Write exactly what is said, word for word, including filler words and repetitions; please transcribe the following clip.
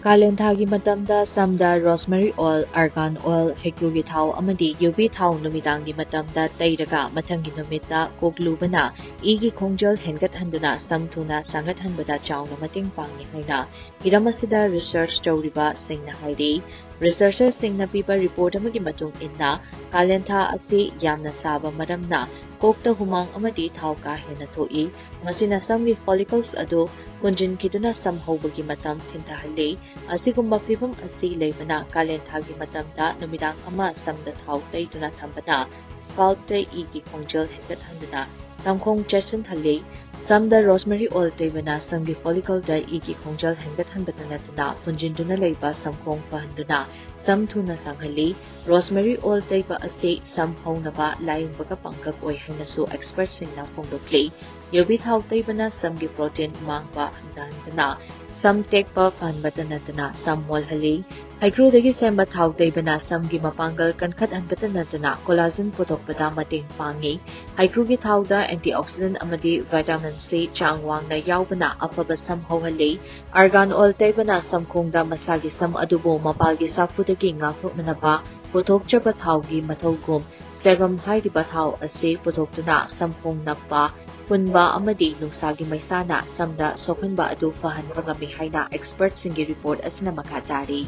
ꯀꯥꯂꯦꯟ ꯊꯥꯒꯤ ꯃꯇꯝꯗ ꯁꯝꯗ rosemary oil, argan oil, ꯍꯩꯀ꯭ꯔꯨꯒꯤ ꯊꯥꯎ ꯑꯃꯗꯤ ꯌꯨꯕꯤ ꯊꯥꯎ ꯅꯨꯃꯤꯗꯥꯡꯒꯤ ꯃꯇꯝꯗ ꯇꯩꯔꯒ ꯃꯊꯪꯒꯤ ꯅꯨꯃꯤꯠꯇ ꯀꯣꯛꯂꯨꯕꯅ ꯏꯒꯤ ꯈꯣꯡꯖꯦꯜ ꯍꯦꯟꯒꯠꯍꯟꯗꯨꯅ ꯁꯝ ꯊꯨꯅ ꯁꯥꯡꯒꯠꯍꯟꯕꯗ ꯆꯥꯎꯅ ꯃꯇꯦꯡ ꯄꯥꯡꯏ ꯍꯥꯏꯅ ꯍꯤꯔꯝ ꯑꯁꯤꯗ research ꯇꯧꯔꯤꯕꯁꯤꯡꯅ ꯍꯥꯏꯔꯤ꯫ Researcherꯁꯤꯡꯅ ꯄꯤꯕ report ꯑꯃꯒꯤ ꯃꯇꯨꯡ ꯏꯟꯅ, ꯀꯥꯂꯦꯟ ꯊꯥ ꯑꯁꯤ ꯌꯥꯝꯅ ꯁꯥꯕ ꯃꯔꯝꯅ ꯀꯣꯛꯇ ꯍꯨꯃꯥꯡ ꯑꯃꯗꯤ ꯊꯥꯎ ꯀꯥ ꯍꯦꯟꯅ ꯊꯣꯛꯏ꯫ ꯃꯁꯤꯅ ꯁꯝꯒꯤ follicles ꯑꯗꯨ ꯍꯨꯟꯖꯤꯟꯈꯤꯗꯨꯅ ꯁꯝ ꯍꯧꯕꯒꯤ ꯃꯇꯝ ꯊꯦꯡꯊꯍꯜꯂꯤ꯫ ꯑꯁꯤꯒꯨꯝꯕ ꯐꯤꯚꯝ ꯑꯁꯤ ꯂꯩꯕꯅ ꯀꯥꯂꯦꯟ ꯊꯥꯒꯤ ꯃꯇꯝꯗ ꯅꯨꯃꯤꯗꯥꯡ ꯑꯃ ꯁꯝꯗ ꯊꯥꯎ ꯇꯩꯗꯨꯅ ꯊꯝꯕꯅ scalpꯇ ꯏꯒꯤ ꯈꯣꯡꯖꯦꯜ ꯍꯦꯟꯒꯠꯍꯟꯗꯨꯅ ꯁꯝꯈꯣꯡ ꯆꯦꯠꯁꯤꯟꯍꯜꯂꯤ꯫ ꯁꯝꯗ rosemary oil ꯇꯩꯕꯅ ꯁꯝꯒꯤ follicleꯗ ꯏꯒꯤ ꯈꯣꯡꯖꯦꯜ ꯍꯦꯟꯒꯠꯍꯟꯕꯇ ꯅꯠꯇꯅ ꯍꯨꯟꯖꯤꯟꯗꯨꯅ ꯂꯩꯕ ꯁꯝꯈꯣꯡ ꯐꯍꯟꯗꯨꯅ ꯁꯝ ꯊꯨꯅ ꯁꯥꯡꯍꯜꯂꯤ꯫ Rosemary oil ꯇꯩꯕ ꯑꯁꯤ ꯁꯝ ꯍꯧꯅꯕ ꯂꯥꯏꯌꯦꯡꯕꯒ ꯄꯥꯡꯒꯜ ꯑꯣꯏ ꯍꯥꯏꯅꯁꯨ expertꯁꯤꯡꯅ ꯐꯣꯡꯗꯣꯛꯂꯤ꯫ ꯌꯨꯕꯤ ꯊꯥꯎ ꯇꯩꯕꯅ ꯁꯝꯒꯤ protein ꯃꯥꯡꯕ ꯍꯟꯊꯍꯟꯗꯨꯅ ꯁꯝ ꯇꯦꯛꯄ ꯐꯍꯟꯕꯇ ꯅꯠꯇꯅ ꯁꯝ ꯃꯣꯜꯍꯜꯂꯤ꯫ ꯍꯩꯀ꯭ꯔꯨꯗꯒꯤ ꯁꯦꯝꯕ ꯊꯥꯎ ꯇꯩꯕꯅ ꯁꯝꯒꯤ ꯃꯄꯥꯡꯒꯜ ꯀꯟꯈꯠꯍꯟꯕꯇ ꯅꯠꯇꯅ collagen ꯄꯨꯊꯣꯛꯄꯗ ꯃꯇꯦꯡ ꯄꯥꯡꯏ꯫ ꯍꯩꯀ꯭ꯔꯨꯒꯤ ꯊꯥꯎꯗ antioxidant ꯑꯃꯗꯤ vitamin C ꯆꯥꯡ ꯋꯥꯡꯅ ꯌꯥꯎꯕꯅ ꯑꯐꯕ ꯁꯝ ꯍꯧꯍꯜꯂꯤ꯫ Argan oil ꯇꯩꯕꯅ ꯁꯝꯈꯣꯡꯗ ꯃꯁꯥꯒꯤ ꯁꯝ ꯑꯗꯨꯕꯨ ꯃꯄꯥꯜꯒꯤ ꯁꯥꯐꯨꯗꯒꯤ ꯉꯥꯛꯊꯣꯛꯅꯅꯕ ꯄꯨꯊꯣꯛꯆꯕ ꯊꯥꯎꯒꯤ ꯃꯊꯧꯒꯨꯝ sebum ꯍꯥꯏꯔꯤꯕ ꯊꯥꯎ ꯑꯁꯤ ꯄꯨꯊꯣꯛꯇꯨꯅ ꯁꯝꯈꯣꯡ ꯅꯞꯄ, ꯄꯨꯟꯕ ꯑꯃꯗꯤ ꯅꯨꯡꯁꯥꯒꯤ ꯃꯩꯁꯥꯅ ꯁꯝꯗ ꯁꯣꯛꯍꯟꯕ ꯑꯗꯨ ꯐꯍꯟꯕ ꯉꯝꯃꯤ ꯍꯥꯏꯅ expertꯁꯤꯡꯒꯤ report ꯑꯁꯤꯅ ꯃꯈꯥ ꯇꯥꯔꯤ꯫